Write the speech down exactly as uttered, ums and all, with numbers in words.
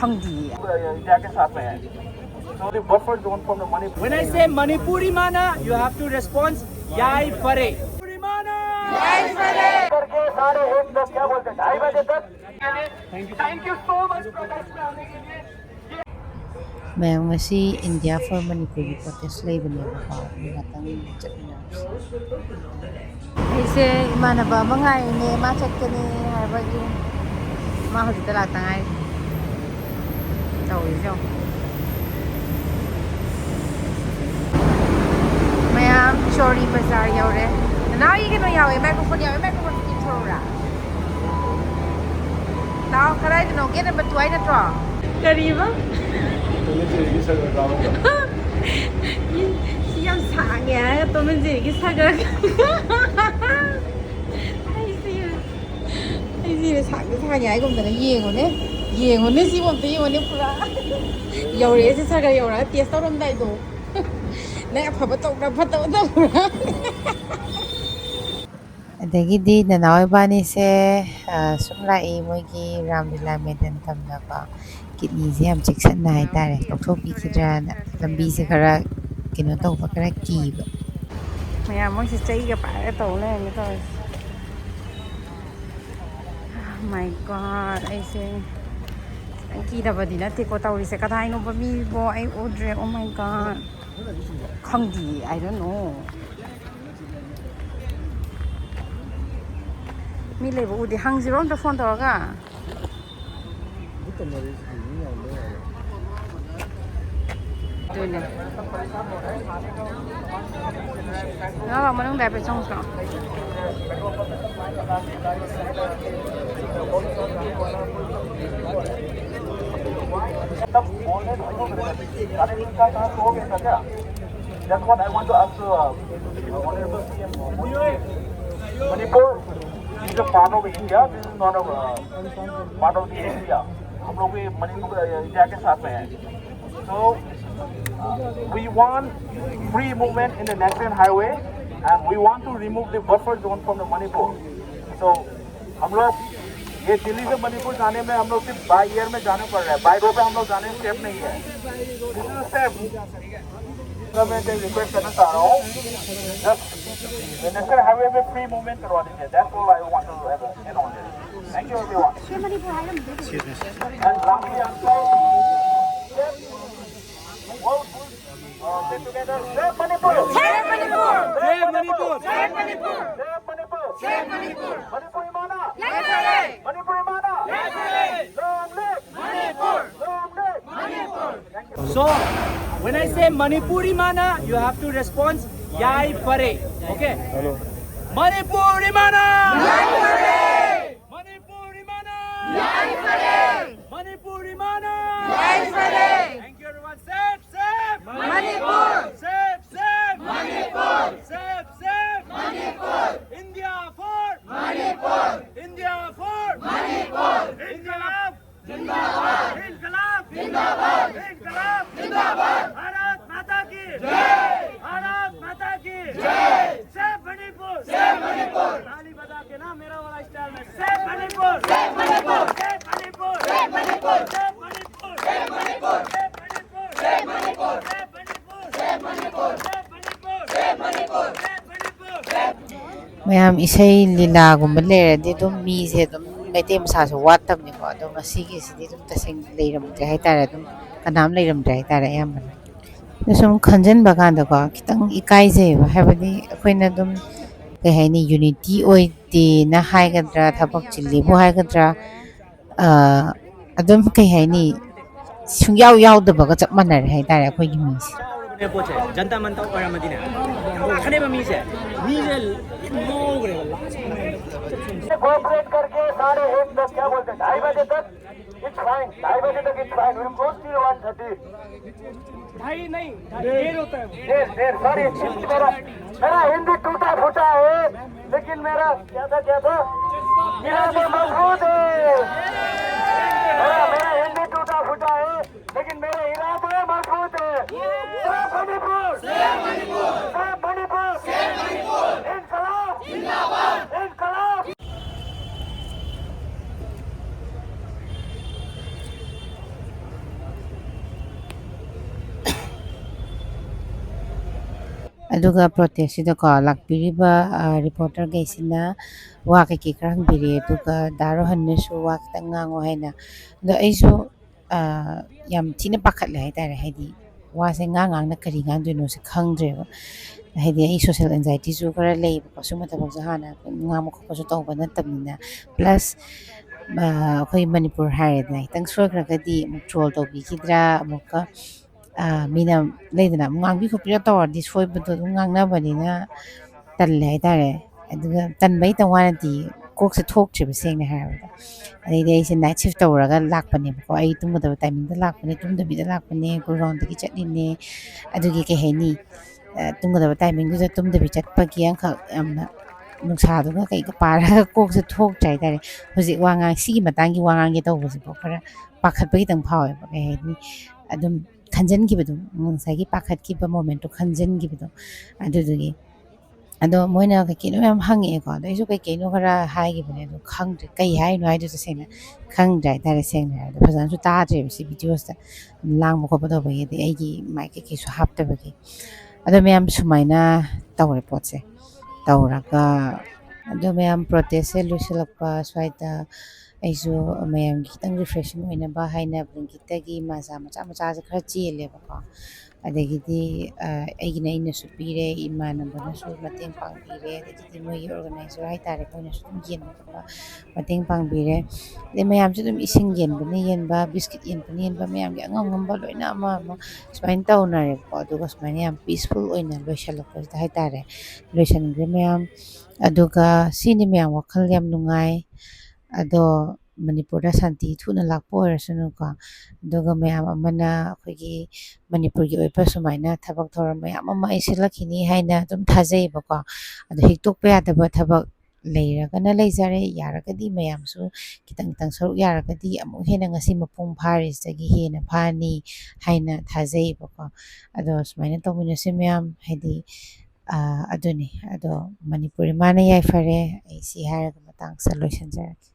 ꯈꯪꯗꯤꯌꯦ꯫ इंडिया के साथ में है। So the buffer zone from the Manipur. When I say Manipuri ꯃꯥꯅ, you have to respond, ꯌꯥꯏꯐꯔꯦ꯫ Manipuri ꯃꯥꯅ! ꯌꯥꯏꯐꯔꯦ! करके साढ़े एक तक, क्या बोलते हैं, ढाई बजे तक। Thank you so much protest में आने के लिए। ꯃꯌꯥꯝ, ꯉꯁꯤ ꯏꯟꯗꯤꯌꯥ ꯐꯣꯔ ꯃꯅꯤꯄꯨꯔꯒꯤ ꯄ꯭ꯔꯣꯇꯦꯁ ꯂꯩꯕꯅꯦꯕꯀꯣ, ꯑꯗꯨ ꯉꯥꯛꯇꯪ ꯆꯠꯃꯤꯟꯅꯔꯁꯤ꯫ ꯑꯩꯁꯦ ꯏꯃꯥꯟꯅꯕ ꯑꯃ ꯉꯥꯏꯔꯤꯅꯦ, ꯃꯥ ꯆꯠꯀꯅꯤ ꯍꯥꯏꯕꯒꯤ꯫ ꯃꯥ ꯍꯧꯖꯤꯛꯇ ꯂꯥꯛꯇ ꯉꯥꯏꯔꯤ꯫ ꯇꯧꯔꯤꯁꯦ ꯌꯦꯡꯉꯣ꯫ ꯃꯌꯥꯝ ꯆꯣꯔꯤ ꯕꯖꯥꯔ ꯌꯧꯔꯦ꯫ ꯅꯅꯥꯎꯒꯤ ꯀꯩꯅꯣ ꯌꯥꯎꯋꯦ, ꯃꯥꯏꯀ꯭ꯔꯣꯐꯣꯟ ꯌꯥꯎꯋꯦ, ꯃꯥꯏꯀ꯭ꯔꯣꯐꯣꯟ ꯄꯤꯊꯣꯔꯛꯎꯔꯥ? ꯂꯥꯛꯑꯣ, ꯀꯗꯥꯏꯗꯅꯣ? ꯒꯦꯠ ꯅꯝꯕꯔ ꯇꯨ ꯍꯥꯏ ꯅꯠꯇ꯭ꯔꯣ? ꯀꯔꯤꯕ? ꯇꯣꯝ ꯑꯦꯟ ꯖꯦꯔꯤꯒꯤ ꯁꯒꯔ ꯂꯥꯛꯑꯣ꯫ ꯁꯤ ꯌꯥꯝ ꯁꯥꯡꯉꯦ ꯍꯥꯏꯔꯒ ꯇꯣꯝ ꯑꯦꯟ ꯖꯦꯔꯤꯒꯤ ꯁꯒꯔ꯫ ꯑꯩ ꯁꯤꯔꯦ꯫ ꯑꯩ ꯁꯤꯔꯦ, ꯁꯥꯡꯗꯤ ꯁꯥꯡꯉꯦ ꯍꯥꯏꯒꯨꯝꯗꯅ꯫ ꯌꯦꯡꯉꯨꯅꯦ, ꯌꯦꯡꯉꯨꯅꯦ, ꯁꯤꯕꯨ ꯑꯝꯇ ꯌꯦꯡꯉꯨꯅꯦ, ꯄꯨꯔꯥ ꯌꯧꯔꯛꯑꯦ꯫ ꯁꯤ ꯁꯒꯔ ꯌꯧꯔꯒ ꯇꯦꯁ ꯇꯧꯔꯝꯗꯥꯏꯗꯣ꯫ ꯅꯪ ꯑꯐꯕ ꯇꯧꯕ꯭ꯔꯥ, ꯐꯠꯇꯕ ꯇꯧꯕ꯭ꯔꯥ? ꯑꯗꯒꯤꯗꯤ ꯅꯅꯥꯎ ꯏꯕꯥꯅꯤꯁꯦ, ꯑ, ꯁꯨꯝ ꯂꯥꯛꯏ ꯃꯣꯏꯒꯤ ꯔꯥꯝꯂꯤꯂꯥ ꯃꯦꯗꯟ ꯇꯝꯅꯀꯣ꯫ ꯀꯤꯗꯅꯤꯁꯦ ꯌꯥꯝ ꯆꯦꯛꯁꯤꯟꯅ ꯍꯥꯏꯇꯥꯔꯦ, ꯂꯧꯊꯣꯛꯄꯤꯈꯤꯗ꯭ꯔꯅ꯫ ꯂꯝꯕꯤꯁꯦ ꯈꯔ ꯀꯩꯅꯣ ꯇꯧꯕ, ꯈꯔ ꯀꯤꯕ꯫ ꯃꯌꯥꯝ ꯃꯣꯏꯁꯦ ꯆꯩꯒ ꯄꯥꯏꯔꯒ ꯇꯧ ꯂꯩꯔꯝꯃꯦ ꯇꯧꯔꯤꯁꯦ꯫ Oh my God, ꯑꯩꯁꯦ ꯈꯤꯇꯪ ꯀꯤꯗꯕꯗꯤ ꯅꯠꯇꯦꯀꯣ ꯇꯧꯔꯤꯁꯦ꯫ ꯀꯗꯥꯏꯅꯣꯕ ꯃꯤꯕꯣ? ꯑꯩ ꯎꯗ꯭ꯔꯦ꯫ Oh my God. ꯈꯪꯗꯤꯌꯦ, I don't know. ꯃꯤ ꯂꯩꯕ ꯎꯗꯦ꯫ ꯍꯪꯁꯤꯔꯣ ꯑꯝꯇ ꯐꯣꯟ ꯇꯧꯔꯒ? ꯑꯗꯨꯅꯦ꯫ ꯉꯥ ꯃꯅꯨꯡꯗ ꯍꯥꯏꯐꯦꯠ ꯆꯪꯉꯨꯁꯤꯔꯣ? That's what I want to ask, uh, Honorable C M. Manipur is a part of India. This is not a, uh, part of the India. हम लोग भी मणिपुर, uh, इंडिया के साथ में है। So, uh, we want free movement in the national highway, and we want to remove the buffer zone from the Manipur. So, हम लोग ये दिल्ली से मणिपुर जाने में हम लोग सिर्फ बाई एयर में जाना पड़ रहा है, बाई रोड पे हम लोग जाने सेफ नहीं है। This is safe। मैं रिक्वेस्ट करना चाह रहा हूँ, जस्ट नेशनल हाईवे पे फ्री मूवमेंट करवा दीजिए। That's all I want to have, you know, thank you everyone। And lastly, I'm sorry। All, uh, say together, save Manipur! Save Manipur! Save Manipur! Save Manipur! Save Manipur! Manipur Imana! Manipur Imana! Long live! Long live! Thank you. So, when I say Manipur Imana, you have to respond, Yai Fare. Okay? Manipur Imana! Manipur Imana! Manipur Imana! Thank you everyone. Safe, safe! Manipur! Safe, safe! Manipur! Safe, safe! Manipur! India for Manipur! India for Manipur! India! Zindabad! Inqilab! Zindabad! Inqilab! Zindabad! Bharat माता की जय! भारत माता की जय! Save Manipur! Save Manipur! ताली बजा के ना मेरा वाला स्टाइल में save Manipur! Save Manipur! Save Manipur! Save Manipur! Save Manipur! Save Manipur! Save Manipur! Save Manipur! Save Manipur! Save Manipur! Save Manipur! Save Manipur! Save Manipur! ꯃꯌꯥꯝ ꯏꯁꯩ ꯂꯤꯂꯥꯒꯨꯝꯕ ꯂꯩꯔꯗꯤ ꯑꯗꯨꯝ ꯃꯤꯁꯦ ꯑꯗꯨꯝ ꯃꯩꯇꯩ ꯃꯆꯥꯁꯨ ꯋꯥꯠꯇꯕꯅꯤꯀꯣ꯫ ꯑꯗꯣ ꯉꯁꯤꯒꯤꯁꯤꯗꯤ ꯑꯗꯨꯝ ꯇꯁꯦꯡꯅ ꯂꯩꯔꯝꯗ꯭ꯔꯦ ꯍꯥꯏꯇꯥꯔꯦ, ꯑꯗꯨꯝ ꯀꯅꯥꯝ ꯂꯩꯔꯝꯗ꯭ꯔꯦ ꯍꯥꯏꯇꯥꯔꯦ ꯑꯌꯥꯝꯕꯅ꯫ ꯑꯗꯣ ꯁꯨꯝ ꯈꯟꯖꯟꯕ ꯀꯥꯟꯗꯀꯣ ꯈꯤꯇꯪ ꯏꯀꯥꯏꯖꯩꯕ, ꯍꯥꯏꯕꯗꯤ ꯑꯩꯈꯣꯏꯅ ꯑꯗꯨꯝ ꯀꯩ ꯍꯥꯏꯅꯤ, ꯌꯨꯅꯤꯇꯤ ꯑꯣꯏꯗꯦꯅ ꯍꯥꯏꯒꯗ꯭ꯔꯥ, ꯊꯕꯛ ꯆꯤꯜꯂꯤꯕꯨ ꯍꯥꯏꯒꯗ꯭ꯔꯥ, ꯑ, ꯑꯗꯨꯝ ꯀꯩ ꯍꯥꯏꯅꯤ, ꯁꯨꯡꯌꯥꯎ ꯌꯥꯎꯗꯕꯒ ꯆꯞ ꯃꯥꯟꯅꯔꯦ ꯍꯥꯏꯇꯥꯔꯦ ꯑꯩꯈꯣꯏꯒꯤ ꯃꯤꯁꯦ꯫ ꯄꯣꯠꯁꯦ ꯖꯟꯇꯥ ꯃꯟꯇꯥ ꯑꯣꯏꯔꯝꯃꯗꯤꯅꯦ, ꯈꯟꯅꯩꯕ ꯃꯤꯁꯦ, ꯃꯤꯁꯦ ꯂꯣꯏ ꯉꯥꯎꯈ꯭ꯔꯦꯕ꯫ Cooperate करके साढ़े एक तक, क्या बोलते हैं, ढाई बजे तक, it's fine, ढाई बजे तक it's fine, we'll close till one thirty। भाई नहीं, ढाई, देर होता है। देर, देर, सॉरी, मेरा, मेरा हिंदी टूटा फूटा है, लेकिन मेरा क्या था, क्या था? इरादा मजबूत है। मेरा, मेरा हिंदी टूटा फूटा है, लेकिन मेरा इरादा मजबूत है। सेव मणिपुर! सेव मणिपुर! इंकलाब! इंकलाब! ꯑꯗꯨꯒ ꯄ꯭ꯔꯣꯇꯦꯁꯁꯤꯗꯀꯣ ꯂꯥꯛꯄꯤꯔꯤꯕ, ꯑ, ꯔꯤꯄꯣꯔꯇꯔꯈꯩꯁꯤꯅ ꯋꯥ ꯀꯩꯀꯩ ꯈꯔ ꯍꯪꯕꯤꯔꯛꯑꯦ, ꯑꯗꯨꯒ ꯗꯥ ꯔꯣꯍꯟꯅꯁꯨ ꯋꯥ ꯈꯤꯇꯪ ꯉꯥꯡꯉꯣ ꯍꯥꯏꯅ꯫ ꯑꯗꯣ ꯑꯩꯁꯨ, ꯑ, ꯌꯥꯝ ꯊꯤꯅ ꯄꯥꯈꯠꯂꯦ ꯍꯥꯏꯇꯥꯔꯦ꯫ ꯍꯥꯏꯗꯤ ꯋꯥꯁꯦ ꯉꯥꯡ ꯉꯥꯡꯅ ꯀꯔꯤ ꯉꯥꯡꯗꯣꯏꯅꯣꯁꯦ ꯈꯪꯗ꯭ꯔꯦꯕ꯫ ꯍꯥꯏꯗꯤ ꯑꯩ ꯁꯣꯁꯦꯜ ꯑꯦꯟꯖꯥꯏꯇꯤꯁꯨ ꯈꯔ ꯂꯩꯌꯦꯕꯀꯣ, ꯁꯨꯝꯕ ꯊꯕꯛꯁꯦ ꯍꯥꯟꯅ ꯉꯥꯡꯕ ꯈꯣꯠꯄꯁꯨ ꯇꯧꯕ ꯅꯠꯇꯕꯅꯤꯅ꯫ ꯄ꯭ꯂꯁ, ꯑ, ꯑꯩꯈꯣꯏ ꯃꯅꯤꯄꯨꯔ ꯍꯥꯏꯔꯦꯗꯅ, ꯈꯤꯇꯪ ꯁꯣꯏꯈ꯭ꯔꯒꯗꯤ ꯑꯃꯨꯛ ꯇ꯭ꯔꯣꯜ ꯇꯧꯕꯤꯈꯤꯗ꯭ꯔꯥ, ꯑꯃꯨꯛꯀ, ꯑ, ꯃꯤꯅ ꯂꯩꯗꯅ, ꯑꯃꯨꯛ ꯉꯥꯡꯕꯤ ꯈꯣꯠꯄꯤꯔ ꯇꯧꯔꯗꯤ ꯁꯣꯏꯕꯗꯣ ꯑꯗꯨꯝ ꯉꯥꯡꯅꯕꯅꯤꯅ ꯇꯜꯂꯦ ꯍꯥꯏꯇꯥꯔꯦ꯫ ꯑꯗꯨꯒ ꯇꯟꯕꯩ ꯇꯧ ꯋꯥꯅꯗꯤ ꯀꯣꯛꯁꯦ ꯊꯣꯛꯇ꯭ꯔꯤꯕ, ꯁꯦꯡꯅ ꯍꯥꯏꯔꯕꯗ꯫ ꯑꯗꯩꯗꯤ ꯑꯩꯁꯦ ꯅꯥꯏꯠ ꯁꯤꯐ ꯇꯧꯔꯒ ꯂꯥꯛꯄꯅꯦꯕꯀꯣ, ꯑꯩ ꯇꯨꯝꯒꯗꯕ ꯇꯥꯏꯃꯤꯡꯗ ꯂꯥꯛꯄꯅꯦ, ꯇꯨꯝꯗꯕꯤꯗ ꯂꯥꯛꯄꯅꯦ, ꯒꯨꯔꯒꯥꯎꯟꯗꯒꯤ ꯆꯠꯂꯤꯅꯦ꯫ ꯑꯗꯨꯒꯤ ꯀꯩ ꯍꯥꯏꯅꯤ, ꯑ, ꯇꯨꯝꯒꯗꯕ ꯇꯥꯏꯃꯤꯡꯗꯨꯗ ꯇꯨꯝꯗꯕꯤ ꯆꯠꯄꯒꯤ ꯑꯃꯈꯛ ꯌꯥꯝꯅ ꯅꯨꯡꯁꯥꯗꯨꯒ ꯀꯩꯒ ꯄꯥꯔꯒ ꯀꯣꯛꯁꯦ ꯊꯣꯛꯇ꯭ꯔꯦ ꯍꯥꯏꯇꯥꯔꯦ꯫ ꯍꯧꯖꯤꯛ ꯋꯥ ꯉꯥꯡ-, ꯁꯤꯒꯤ ꯃꯇꯥꯡꯒꯤ ꯋꯥ ꯉꯥꯡꯒꯦ ꯇꯧꯕꯁꯤꯐꯥꯎ ꯈꯔ ꯄꯥꯈꯠꯄ ꯈꯤꯇꯪ ꯐꯥꯎꯋꯦꯕ, ꯀꯩ ꯍꯥꯏꯅꯤ, ꯑꯗꯨꯝ ꯈꯟꯖꯟꯈꯤꯕꯗꯣ, ꯉꯁꯥꯏꯒꯤ ꯄꯥꯈꯠꯈꯤꯕ ꯃꯣꯃꯦꯟꯠꯇꯣ ꯈꯟꯖꯟꯈꯤꯕꯗꯣ꯫ ꯑꯗꯨꯗꯨꯒꯤ꯫ ꯑꯗꯣ ꯃꯣꯏꯅ ꯀꯩ ꯀꯩꯅꯣ ꯃꯌꯥꯝ ꯍꯪꯉꯛꯑꯦꯀꯣ, ꯑꯗꯣ ꯑꯩꯁꯨ ꯀꯩ ꯀꯩꯅꯣ ꯈꯔ ꯍꯥꯏꯈꯤꯕꯅꯦ, ꯑꯗꯣ ꯈꯪꯗ꯭ꯔꯦ, ꯀꯩ ꯍꯥꯏꯅꯣ ꯍꯥꯏꯗꯣ ꯇꯁꯦꯡꯅ ꯈꯪꯗ꯭ꯔꯦ ꯍꯥꯏꯇꯥꯔꯦ꯫ ꯁꯦꯡꯅ ꯍꯥꯏꯔꯕꯗ ꯐꯖꯅꯁꯨ ꯇꯥꯗ꯭ꯔꯦꯕ ꯁꯤ ꯚꯤꯗꯤꯑꯣꯁꯤꯗ, ꯂꯥꯡꯕ ꯈꯣꯠꯄ ꯇꯧꯕꯒꯤ, ꯑꯗꯩ ꯑꯩꯒꯤ ꯃꯥꯏꯛ ꯀꯩꯀꯩꯁꯨ ꯍꯥꯞꯇꯕꯒꯤ꯫ ꯑꯗꯣ ꯃꯌꯥꯝ ꯁꯨꯃꯥꯏꯅ ꯇꯧꯔꯦ ꯄꯣꯠꯁꯦ꯫ ꯇꯧꯔꯒ ꯑꯗꯣ ꯃꯌꯥꯝ ꯄ꯭ꯔꯣꯇꯦꯁꯁꯦ ꯂꯣꯏꯁꯤꯜꯂꯛꯄ ꯁ꯭ꯋꯥꯏꯗ ꯑꯩꯁꯨ ꯃꯌꯥꯝꯒꯤ ꯈꯤꯇꯪ ꯔꯤꯐ꯭ꯔꯦꯁꯤꯡ ꯑꯣꯏꯅꯕ ꯍꯥꯏꯅ ꯕ꯭ꯂꯤꯡꯀꯤꯠꯇꯒꯤ ꯃꯥꯖꯥ ꯃꯆꯥ ꯃꯆꯥꯁꯦ ꯈꯔ ꯆꯦꯜꯂꯦꯕꯀꯣ꯫ ꯑꯗꯒꯤꯗꯤ, ꯑ, ꯑꯩꯒꯤꯅ ꯑꯩꯅꯁꯨ ꯄꯤꯔꯦ, ꯏꯃꯥꯟꯅꯕꯅꯁꯨ ꯃꯇꯦꯡ ꯄꯥꯡꯕꯤꯔꯦ, ꯑꯗꯒꯤꯗꯤ ꯃꯣꯏꯒꯤ ꯑꯣꯔꯒꯅꯥꯏꯖꯔ ꯍꯥꯏꯇꯥꯔꯦ, ꯃꯣꯏꯅꯁꯨ ꯑꯗꯨꯝ ꯌꯦꯟꯕ ꯈꯣꯠꯄ ꯃꯇꯦꯡ ꯄꯥꯡꯕꯤꯔꯦ꯫ ꯑꯗꯩ ꯃꯌꯥꯝꯁꯨ ꯑꯗꯨꯝ ꯏꯁꯤꯡ ꯌꯦꯟꯕꯅ ꯌꯦꯟꯕ, ꯕꯤꯁꯀꯤꯠ ꯌꯦꯟꯕꯅ ꯌꯦꯟꯕ, ꯃꯌꯥꯝꯒꯤ ꯑꯉꯝ ꯑꯉꯝꯕ ꯂꯣꯏꯅ ꯑꯃ ꯑꯃ ꯁꯨꯃꯥꯏꯅ ꯇꯧꯅꯔꯦꯕꯀꯣ꯫ ꯑꯗꯨꯒ ꯁꯨꯃꯥꯏꯅ ꯌꯥꯝ ꯄꯤꯁꯐꯨꯜ ꯑꯣꯏꯅ ꯂꯣꯏꯁꯤꯜꯂꯛꯄꯁꯤꯗ ꯍꯥꯏꯇꯥꯔꯦ, ꯂꯣꯏꯁꯤꯟꯈ꯭ꯔꯦ ꯃꯌꯥꯝ꯫ ꯑꯗꯨꯒ ꯁꯤꯅꯤ ꯃꯌꯥꯝ ꯋꯥꯈꯜ ꯌꯥꯝ ꯅꯨꯡꯉꯥꯏ꯫ ꯑꯗꯣ ꯃꯅꯤꯄꯨꯔꯗ ꯁꯥꯟꯇꯤ ꯊꯨꯅ ꯂꯥꯛꯄ ꯑꯣꯏꯔꯁꯅꯨꯀꯣ꯫ ꯑꯗꯨꯒ ꯃꯌꯥꯝ ꯑꯃꯅ ꯑꯩꯈꯣꯏꯒꯤ ꯃꯅꯤꯄꯨꯔꯒꯤ ꯑꯣꯏꯕ ꯁꯨꯃꯥꯏꯅ ꯊꯕꯛ ꯊꯧꯔꯝ ꯃꯌꯥꯝ ꯑꯃ ꯑꯩ ꯁꯤꯜꯂꯛꯈꯤꯅꯤ ꯍꯥꯏꯅ ꯑꯗꯨꯝ ꯊꯥꯖꯩꯌꯦꯕꯀꯣ꯫ ꯑꯗꯣ ꯍꯤꯛꯇꯣꯛꯄ ꯌꯥꯗꯕ ꯊꯕꯛ ꯂꯩꯔꯒꯅ ꯂꯩꯖꯔꯦ, ꯌꯥꯔꯒꯗꯤ ꯃꯌꯥꯝꯁꯨ ꯈꯤꯇꯪ ꯈꯤꯇꯪ ꯁꯔꯨꯛ ꯌꯥꯔꯒꯗꯤ ꯑꯃꯨꯛ ꯍꯦꯟꯅ ꯉꯁꯤ ꯃꯄꯨꯡ ꯐꯥꯔꯤꯁꯤꯗꯒꯤ ꯍꯦꯟꯅ ꯐꯥꯅꯤ ꯍꯥꯏꯅ ꯊꯥꯖꯩꯌꯦꯕꯀꯣ꯫ ꯑꯗꯣ ꯁꯨꯃꯥꯏꯅ ꯇꯧꯃꯤꯟꯅꯁꯦ ꯃꯌꯥꯝ, ꯍꯥꯏꯗꯤ, ꯑ, ꯑꯗꯨꯅꯤ꯫ ꯑꯗꯣ ꯃꯅꯤꯄꯨꯔ ꯏꯃꯥꯅ ꯌꯥꯏꯐꯔꯦ꯫ ꯑꯩ ꯁꯤ ꯍꯥꯏꯔꯒ ꯃꯇꯥꯡꯁꯤꯗ ꯂꯣꯏꯁꯤꯟꯖꯔꯒꯦ꯫